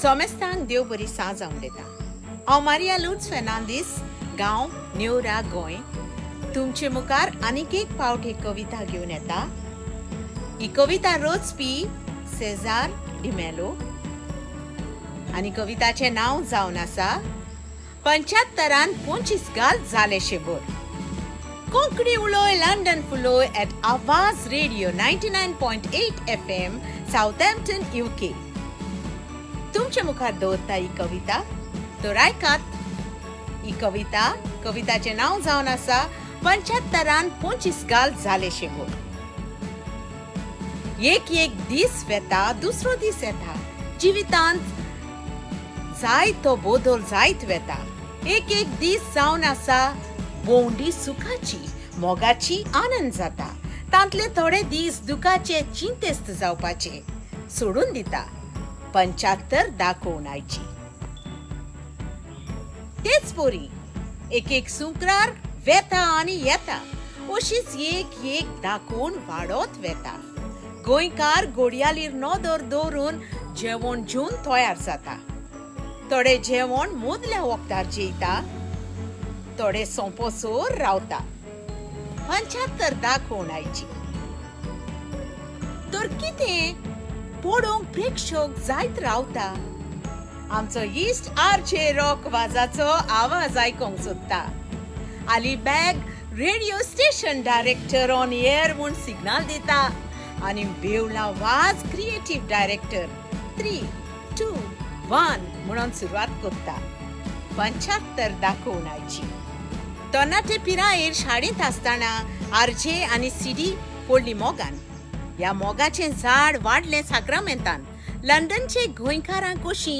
सोमेस्तांक देव बरी सांज उलयता. हांव मारिया लुट्स फेर्नांदीस, गांव नेवरा, गोंय. तुमचे मुखार आनीक एक पावट एक कविता घेवन येता. ही कविता रचपी सेजार डिमेलो आनी कविताचें नांव जावन आसा 75 25 गाल जाले शेबर. कोंकणी उलोय लंडन फुलोय at Awaaz radio 99.8 FM, Southampton, UK. तुमचे मुखार दवरता ही कविता, तर आयकात ही कविता. कविताचें नांव जावन आसा 75 25 गाल जाले शेबोर. एक एक दीस वेता, दुसरो दीस येता, जिवितांत जाय तो बदल जायत वेता. एक एक दीस जावन आसा भोंवडी सुखाची, मोगाची, आनंद जाता. तांतले थोडे दीस दुखाचे, चिंतेस्त जावपाचे सोडून दिता. 75 दाखोवन आयची. तेच पोरी एक एक सुंक्रार वेता आनी येता, अशीच एक एक दाखोवन वाडत वेता. गोंयकार घोडयालीर नदर दवरून जेवण जेवन तयार जाता. थोडे जेवण मुदल्या वखदार जेयता, थोडे सोंपोसोर रावता. 75 दाखोवन आयची. तर कितें पळोवंक प्रेक्षक जायत रावता, आमचो इश्ट आर जे रॉक वाजाचो आवाज आयकोंक सोदता. Ali Baig radio station director on air म्हूण सिग्नल दिता आनी Beula Vaz creative director 3 2 1 म्हणून सुरवात करता. 75 दाखोवन आयची. तरणाटे पिरायेर शाळेंत आसतना आरजे आनी सिडी पडली मोगान. ह्या मोगाचें झाड वाडलें साक्रामेंतान, लंडनचे गोंयकारां कशी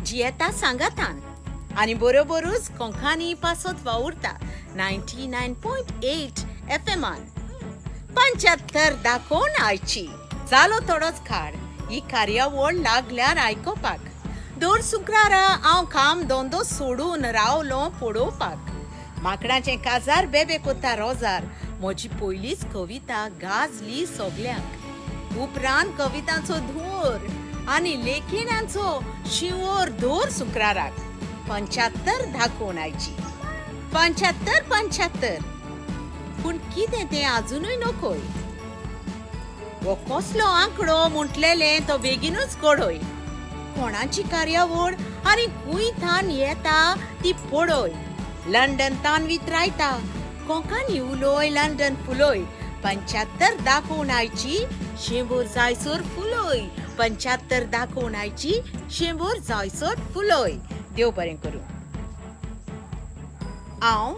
जियेता सांगातान आनी बरोबरूच कोंकणी पासत वावुरता 99.8 एफएमान. 75 दाखोवन आयची. जालो थोडोच खाड ही कार्यावळ लागल्यार आयकोपाक. दर शुक्रारा हांव काम धंदो सोडून रावलो पळोवपाक. माकडाचें काजार बेबे कोत्ता रोजार. म्हजी पयलीच कविता गाजली सगल्यांक. उपरांत कवितांचो धुंवर आनी लेखिण्यांचो शिंवोर दर शुक्राराक 75 दाखोवन आयची. 75 75, पूण कितें तें आजुनूय नकोय. हो कसलो आंकडो म्हटलेलें तो बेगीनूच घडय. कोणाची कार्यावळ आनी खंय थान येता ती पळय. लंडन तान वितरायता. कोंकणी उलोय लंडन फुलोय. 75 दाखोवन आयची, शेंबोर जायसर फुलोय. 75 दाखोवन आयची, शेंबोर जायसर फुलोय. देव बरें करूं. हांव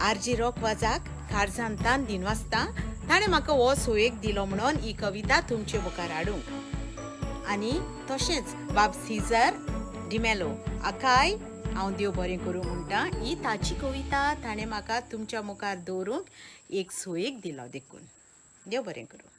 आरजी रॉक वाजाक काळजान तान दिनवासता, ताणें म्हाका हो सोयेक दिलो म्हणून ही कविता तुमचे मुखार हाडूंक. आनी तशेंच बाब सीजर डिमेलो हाकाय हांव देव बरें करूं म्हणटा, ही ताची कविता ताणें म्हाका तुमच्या मुखार दवरूंक एक सोयेक दिलो देखून. देव बरें करूं.